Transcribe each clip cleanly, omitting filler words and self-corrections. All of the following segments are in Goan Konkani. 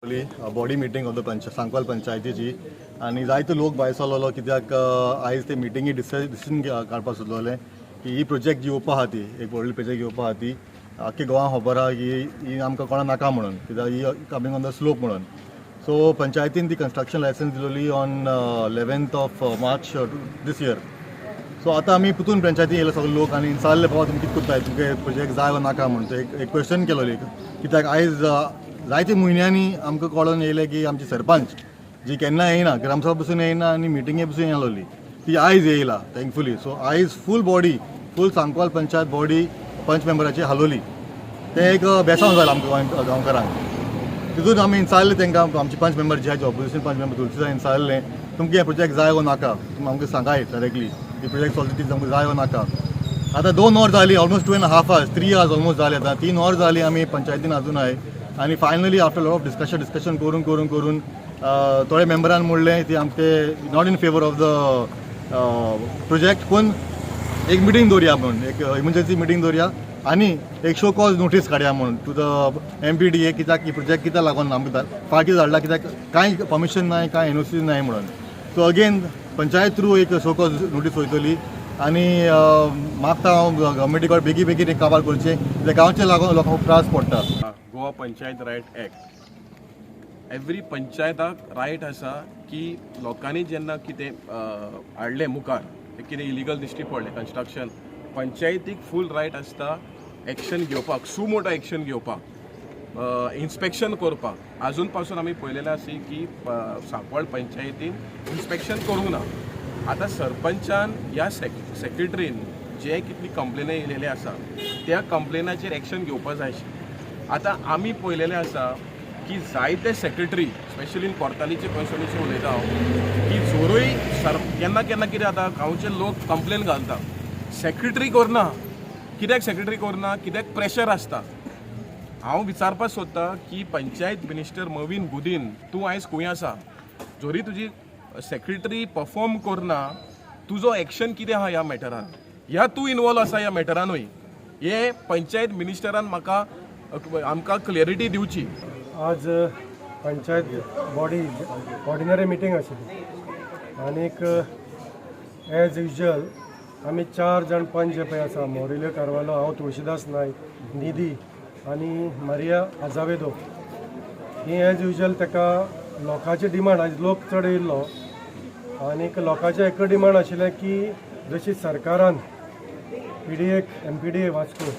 बॉडी मिटींग ऑफ the पंच सांकवाल पंचायतीची आनी जायतो लोक भायर सरलेलो, कित्याक आयज ते मिटिंगी डिसिजन काडपाक सोदलोले की ही प्रोजेक्ट जी येवपा आहा, ती एक व्हडली प्रोजेक्ट येवपा आहा, ती आख्खे गोवा खबर आहा की ही आमकां कोणा नाका म्हणून, कित्याक ही कमींग ऑन the slope म्हणून. सो पंचायतीन ती कन्स्ट्रक्शन लायसन्स दिलोली on 11th of March this year. So आतां आमी पुतून पंचायती येयले सगळे लोक आनी विचारले, बाबा, तुमी कितें करताय, तुमकां प्रोजेक्ट जाय वा नाका म्हणून. ते एक क्वेश्चन केलोली, कित्याक आयज जायते म्हयन्यांनी आमकां कळोन येयलें की आमची सरपंच जी केन्ना येयना, ग्रामसभा पसून येयना आनी मिटिंगे पसून येयनासली, ती आयज येयला थँकफुली. सो आयज फूल बॉडी, फूल सांकवाल पंचायत बॉडी पंच मेंबराची हालोली. तें एक बेसांव जालें आमकां गांवकारांक. तितून आमी विचारलें तांकां, आमचे पंच मेंबर जे आहात, ऑपोजिशन पंच मेंबर तुलसीदास, विचारलें, तुमकां हें प्रोजेक्ट जाय वो नाका, तुमी आमकां सांगाय डायरेक्टली, ही प्रोजेक्ट चलता ती आमकां जाय वो नाका. आतां 2 वर जाली, almost 2.5 hours, 3 hours almost जाले. आतां 3 वर जाली आमी पंचायतीन अजून आहाय. आनी finally after lot of discussion, discussion करून करून करून थोडे मेंबरान म्हणलें ती आमचे not in favour of the project, पूण एक मिटींग दवरया म्हणून, एक इमर्जन्सी मिटींग दवरया आनी एक शो कॉज नोटीस काडया म्हणून टू the एमपीडीए, कित्याक ही प्रोजेक्ट कित्याक लागून आमकां फाटीं धाडला, कित्याक कांय परमिशन नाय, कांय एनओसी नाय म्हणून. सो अगेन पंचायत थ्रू एक शो कॉज नोटीस वयतली आनी मागता हांव गव्हर्मेंटी कडेन, बेगीन बेगीन एक काबार करचें, कित्याक गांवचे लागून लोकांक खूब त्रास पडटा. Goa panchayat right act, every पंचायताक रायट आसा की लोकांनी जेन्ना कितें हाडलें मुखार, कितें इलिगल दिश्टी पडलें कन्स्ट्रक्शन, पंचायतीक फूल रायट आसता एक्शन घेवपाक, सुमोटो एक्शन घेवपाक, इन्स्पेक्शन करपाक. आजून पासून आमी पळयलेलें आसा की सांकवाळ पंचायतीन इन्स्पेक्शन करूंक ना. आतां सरपंचान ह्या सेक्रेटरीन जे कितली कंप्लेनां येयलेली आसा, त्या कंप्लेनाचेर एक्शन घेवपा जाय आशिल्लें. आतां आमी पळयलेलें आसा की जायते सेक्रेटरी, स्पेशली इन कोर्तालीचे कॉन्स्टिट्युन्सी उलयता हांव, की जोरूय सर केन्ना केन्ना कितें जाता, गांवचे लोक कंप्लेन घालता, सेक्रेटरी करना. कित्याक सेक्रेटरी करना? कित्याक प्रेशर आसता. हांव विचारपाक सोदतां की पंचायत मिनिस्टर मॉवीन गुदिन्हो, तूं आयज खंय आसा? जरी तुजी सेक्रेटरी परफॉर्म करना, तुजो एक्शन कितें आहा ह्या मॅटरान? ह्या तूं इनवॉल्व आसा ह्या मॅटरानूय, हे पंचायत मिनिस्टरान म्हाका, आमकां क्लॅरिटी दिवची. आज पंचायत बॉडी ऑर्डिनरी मिटींग आशिल्ली आनीक एज युजल आमी चार जाण पंच जे पळय आसा, मोरिल्यो कार्वालो, हांव, तुळशीदास नायक, निधी आनी मारिया आजावेदो, ही एज युजल ताका लोकांची डिमांड, आयज लोक चड येयल्लो आनीक लोकांचें एक डिमांड आशिल्लें की जशी सरकारान पीडीए, एमपीडीए वास्को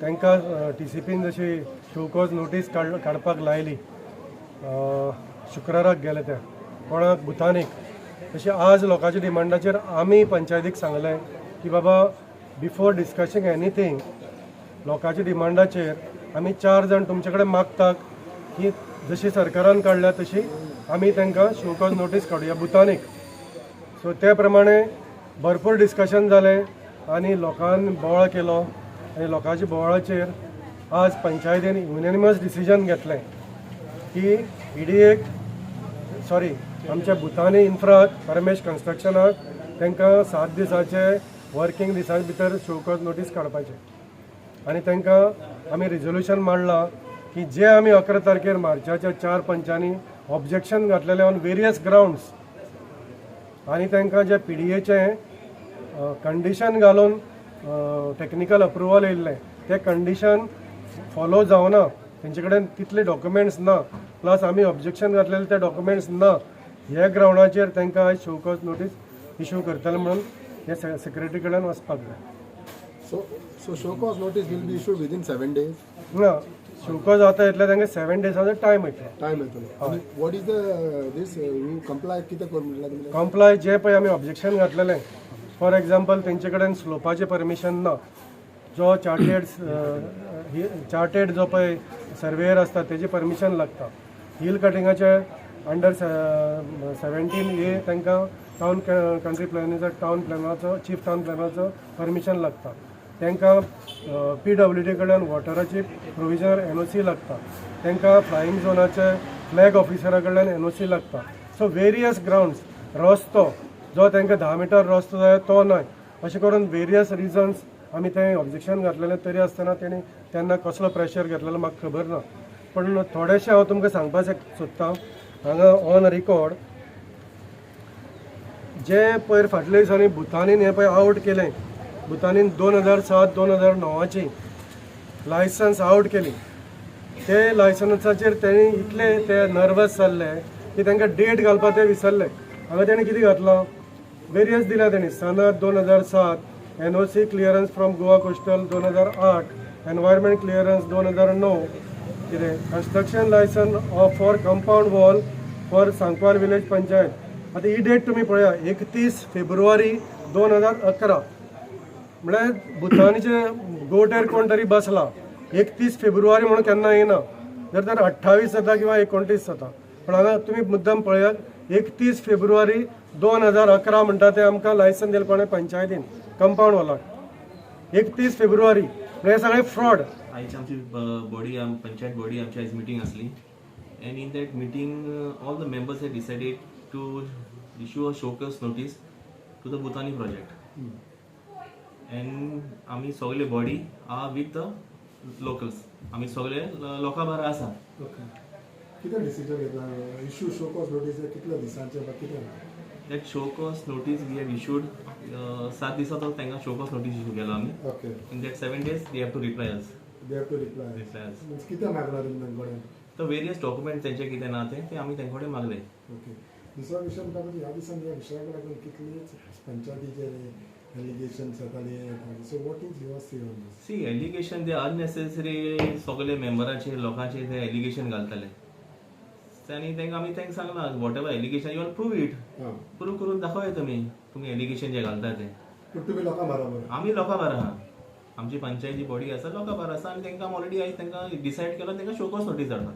तांकां टीसीपीन जशी शोकॉज नोटीस काडपाक लायली, शुक्राराक गेले ते कोणाक भुतानीक, तशें आज लोकांच्या डिमांडाचेर आमी पंचायतीक सांगलें की बाबा, बिफोर डिस्कसींग एनीथींग, लोकांच्या डिमांडाचेर आमी चार जाण तुमचे कडेन मागतात की जशी सरकारान काडल्या तशी आमी तांकां शोकॉज नोटीस काडुया भुतानीक. सो ते प्रमाणे भरपूर डिस्कशन जालें आनी लोकांनी बोवाळ केलो आनी लोकांच्या बोवाळाचेर आज पंचायतीन युनॅनिमस डिसिजन घेतलें की ईडीएक, सॉरी, आमच्या भुतानी इन्फ्राक, परमेश कन्स्ट्रक्शनाक तांकां 7 दिसाचे वर्कींग दिसां भितर शोकॉज नोटीस काडपाचें. आनी तांकां आमी रिजोल्युशन मांडलां की जे आमी 11 तारखेर मार्चाच्या चार पंचांनी ऑब्जेक्शन घातलेलें ऑन वेरियस ग्रावंड्स आनी तांकां जे पीडीएचें कंडिशन घालून टॅक्निकल अप्रुवल येयल्लें, तें कंडिशन फॉलो जावना, तेंचे कडेन तितले डॉक्युमेंट्स ना, प्लस आमी ऑब्जेक्शन घातलेले ते डॉक्युमेंट्स ना, ह्या ग्रावंडाचेर तांकां आयज शोकॉज नोटीस इशू करतले म्हणून हे सेक्रेटरी कडेन वचपाक जाय. So show cause notice will be issued within 7 days. ना, शोकॉज आतां येतले, तांकां 7 डेजाचो टायम येतलो. Time येतलो. आणि what is the this you comply कितें कर म्हणल्यार तुमी? कंप्लाय जे पळय आमी ऑब्जेक्शन घातलेलें, फॉर एग्जाम्पल, तेंचे कडेन स्लोपाचें परमिशन ना, जो चार्टेड जो पळय सर्वेयर आसता तेजें परमिशन लागता, हिल कटिंगाचे अंडर 17A तांकां टावन कंट्री प्लॅनाचो, टावन प्लॅनाचो, चीफ टावन प्लॅनाचो परमिशन लागता, तांकां पीडब्ल्यूडी कडल्यान वॉटराची प्रोविजनल एनओसी लागता, तांकां फ्लायींग झोनाचे फ्लॅग ऑफिसरा कडल्यान एनओसी लागता. सो वेरियस ग्रावंड्स, रस्तो जो तांकां 10 मिटर रस्तो जाय तो न्हय, अशें करून वेरियस रिजन्स आमी तें ऑब्जेक्शन घातलेलें. तरी आसतना तेणी तेन्ना कसलो प्रेशर घेतलेलो म्हाका खबर ना. पण थोडेशें हांव तुमकां सांगपाक सोदतां हांगा ऑन रिकॉर्ड. जे पयर फाटल्या दिसांनी भुतानीन हें पळय आवट केलें, भुतानीन 2007 2009ची लायसन्स आवट केली. ते लायसन्साचेर तेणी इतले ते नर्वस जाल्ले की तांकां डेट घालपाक ते विसरले. हांगा तेणी कितें घातलां, वेरियस दिल्या तेणी, सनद 2007, NOC clearance from Goa coastal 2008, environment clearance 2009, कितें construction licence of for compound wall for Sancoale village panchayat. आतां ही डेट तुमी पळया, 31 फेब्रुवारी 2011. म्हळ्यार भुतानीचे गोटेर कोण तरी बसला. 31 फेब्रुवारी म्हणून केन्ना येना, जर तर 28 जाता किंवा 29 जाता. पण हांगा तुमी मुद्दम पळयात, 31 फेब्रुवारी 2011 म्हणटा ते आमकां लायसन दिलें कोणें, पंचायतीन, कंपाऊंड वॉलाक, 31 फेब्रुवारी. म्हणजे हे सगळें फ्रॉड. आयची आमची बॉडी, पंचायत बॉडी आमची आयज मिटींग आसली and in that meeting all the members have decided to issue a show cause notice to the Bhutani project and आमी सगळे body are with the locals. आमी सगळे लोकां बारा आसा. ओके, कितें डिसिजन घेतला? इश्यू शो कॉज नोटीस कितल्या दिसांचे बा कितें? That show cause notice we have issued, 7 दिसां तो तांकां शो कॉज नोटीस इशू केलो आमी. In that 7 days they have to reply us. They have to reply. Reply us. Means कितें मागला तुमी तांचे कडेन? तर वेरियस डॉक्युमेंट तेंचे कितें ना ते ते आमी तांचे कडेन मागले. ओके, दुसरो विशय म्हणटा म्हणजे ह्या दिसांनी ह्या विशयाक लागून कितलीच पंचायतीचेर एलिगेशन्स जाताली. So what is your say on this? C, allegation ते अननेसेसरी सगळे मेंबराचे लोकांचे ते एलिगेशन घालताले आनी तांकां आमी तांकां सांगलां, whatever allegation you prove it. Prove करून दाखोवया तुमी, तुमी एलिगेशन जे घालता ते. पूण तुमी लोकां बरोबर? आमी लोकां बारा आहा. आमची पंचायती बॉडी आसा, लोकां बारा आसा आनी तांकां ऑलरेडी आयज तांकां डिसायड केला, तांकां शोकॉज नोटीस धाडला.